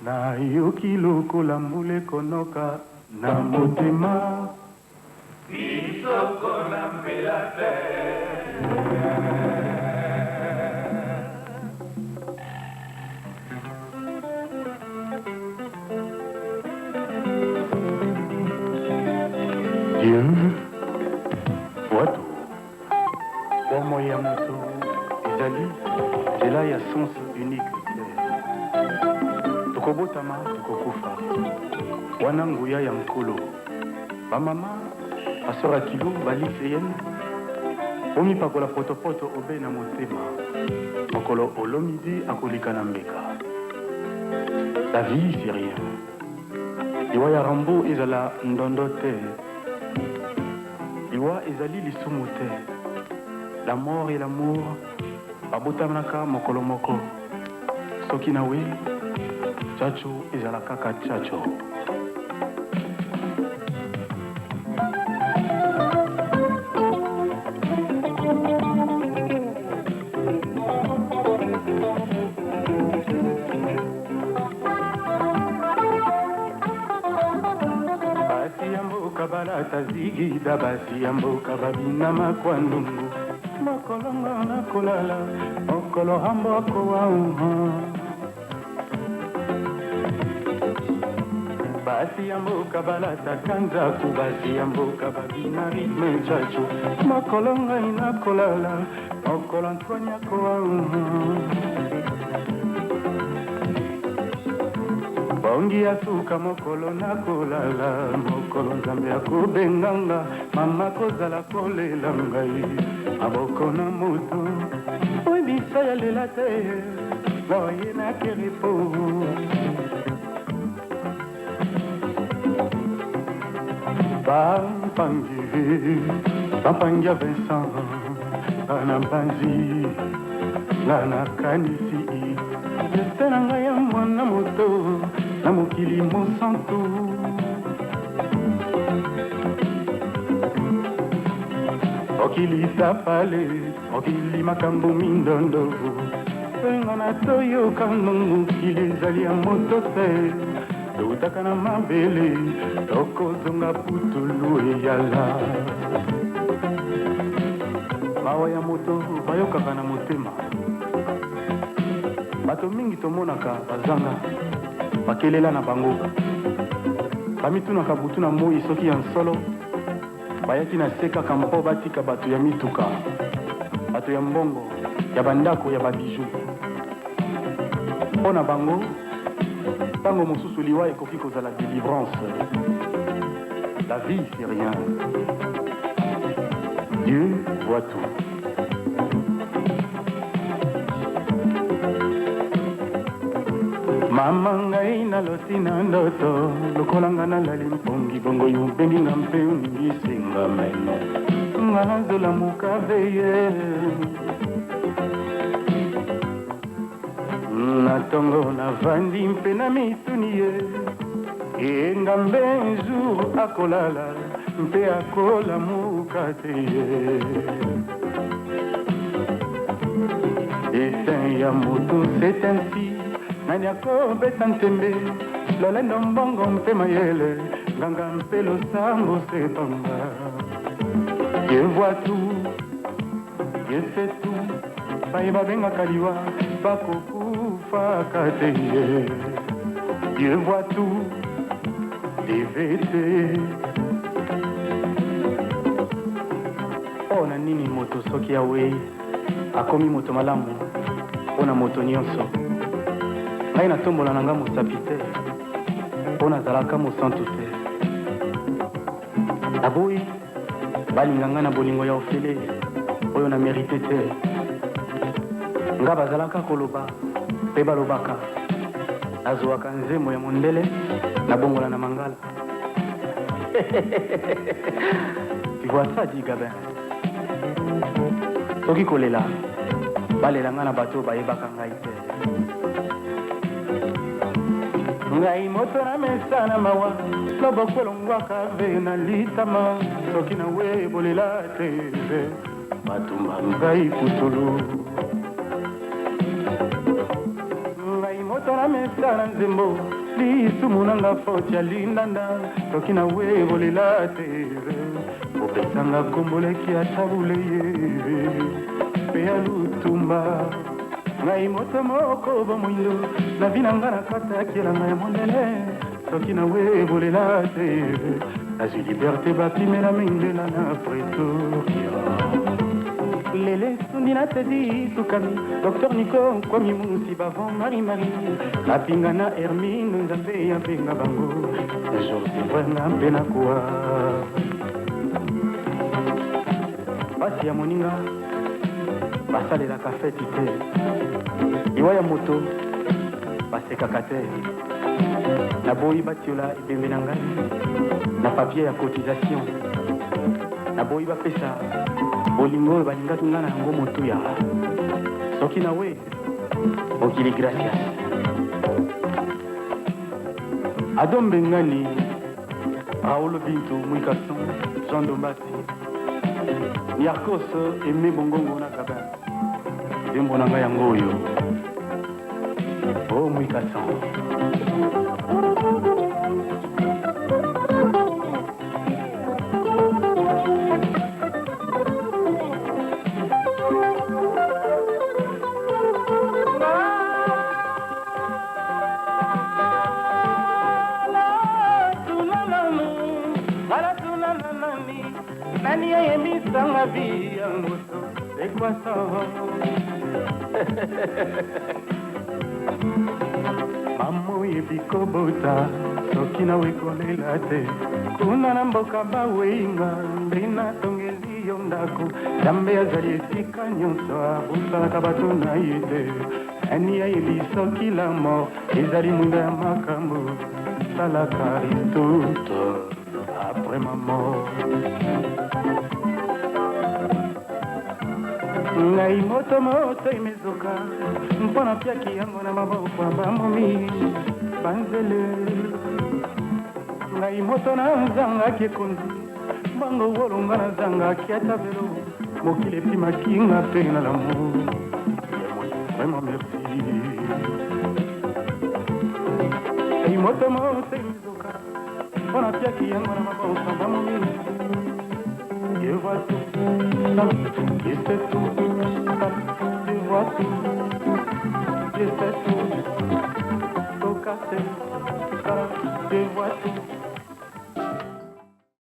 Nayoki lokola mbula ekonoka na motema. Biso kolambela te. Dieu voit tout. Bomoi ya moto ezali nzela ya sens unique te. Tokobotama, tokokufa. Wana nguya ya Nkolo. Bamama, basora kilo, ba lycéennes, bomipakola potopoto obe na motema. Mokolo Olomide akoleka na mbeka. La vie, c'est rien. Liwa ya Rambo ezala ndondo te. Liwa ezali lisumu te. La mort et l'amour babotamaka mokolo moko. Soki na we, Tchatcho ezala kaka Tchatcho. Basi ya mboka balata zigida, basi ya mboka babina makwandungu. Mokolo nga nakolala, mokolo Rambo akowa. Basi ya mboka balataka nzaku, basi ya mboka babina rythme tchatcho. Mokolo ngai nakolala, mokolo Antoine akowa. Bongi ya suka mokolo nakolala, mokolo Nzambe akobenga nga, mama kozala kolela ngai, maboko na moto, oyebisa ya lela te, loye na kerepo. Bampangi, bampangi ya Vincent, nga na mpanzi, nga nakanisi destin na ngai ya mwana moto na mokili mosantu. Mokili sapale, mokili makambo mindondo, nga na toyoka mokili ezali ya moto te, toutaka na mabele, tokozonga putulu eyala. Mawa ya moto bayokaka na motema. Bato mingi tomonaka bazanga bakelela na bango, bamitunaka butu na moi soki ya nsolo bayaki na se kaka mpo batika bato ya mituka, bato ya mbongo, ya bandako, ya babiju. Mpo na bango, ntango mosusu liwa ekoki kozala delivrance. La vie, c'est rien. Dieu voit tout. Mama ngai naloti na ndoto lokola nga nalali mpongi bongo yo obengi nga mpe oningisi nga meno nga nazolamuka veye na ntongo navandi mpe na mituni ye engambe jour akolala mpe akolamuka te ye. Destin ya moto c'est ainsi, nani akobeta ntembe, lolendo mbongo mpe mayele, nganga mpe losambo se pamba. Dieu voit tout, Dieu sait tout, baye babengaka liwa bakokufaka te. Dieu voit tout, DVT. Mpo na nini moto soki awei akomi moto malamu mpo na moto nyonso? Ngai natombola na ngai mosapi te, mpo nazalaka mosantu te. Naboyi balinga ngai na bolingo ya ofele oyo na merite te. Nga bazalaka koloba mpe balobaka, nazuaka nzembo ya mondele nabongola na mangala. Tu vois ça, dit Gabin. Soki kolela, balela ngai na bato oyo bayebaka ngai te. Ngai moto na mesana mawa, loboko elongwaka ve na litama, soki na we bolela te ve batumba ngai putulu. Ngai moto na Nga namesana nzembo lisumu na nga foti ya lindanda soki nawe bolela te opesanga komboleki ata buleye mpe ya lutumba ngai moto moko bomoindo na vi na nga na kataki elanga ya mondele soki nawe bolela te nazwi liberte bapimela mindela na Pretoria lele sundi na tedi sukami docteur Nico Kwami Musi bavon Marie Marie Kapinga na Hermine Nzambe ya benga bango un jour c'est vrai nga mpe nakuwa pasi ya moninga basalelaka feti te liwa ya moto basekaka te naboyi batiola ebembe na ngai na papier ya cotisation naboyi bapesa bolingo oyo balingaki ngai na yango motuya soki na we mokili gracias Ado Mbengani Raoul Bintu Mwikason Jean Dombasi Niarcos Aimé Bongongo na Gabin nzembo na ngai yango oyo o Mwikason nani ayemisanga vi ya moto ekwasa mama oyebi kobota soki nawe kolela te kuna na mboka baweinga nde natongeli yo ndako nzambe azali esika nyonso abosanaka bato na ye te nani ayebi soki la mort ezali mwinda ya makambo salaka Aristote après ma mort ngai moto moto emezoka mpo napiaki yango na maboko ya bamomi banzele ngai moto nazangaki ekonzi bango wolonga nazangaki ata velo mokili epimaki nga mpe na lamour vraiment merci ei moto moto emizoka mpo napiaki yango na maboko ya bamomi. Je vois tout, ça, je sais tout, ça, je vois tout, je sais tout, tout cassé, ça, je vois tout.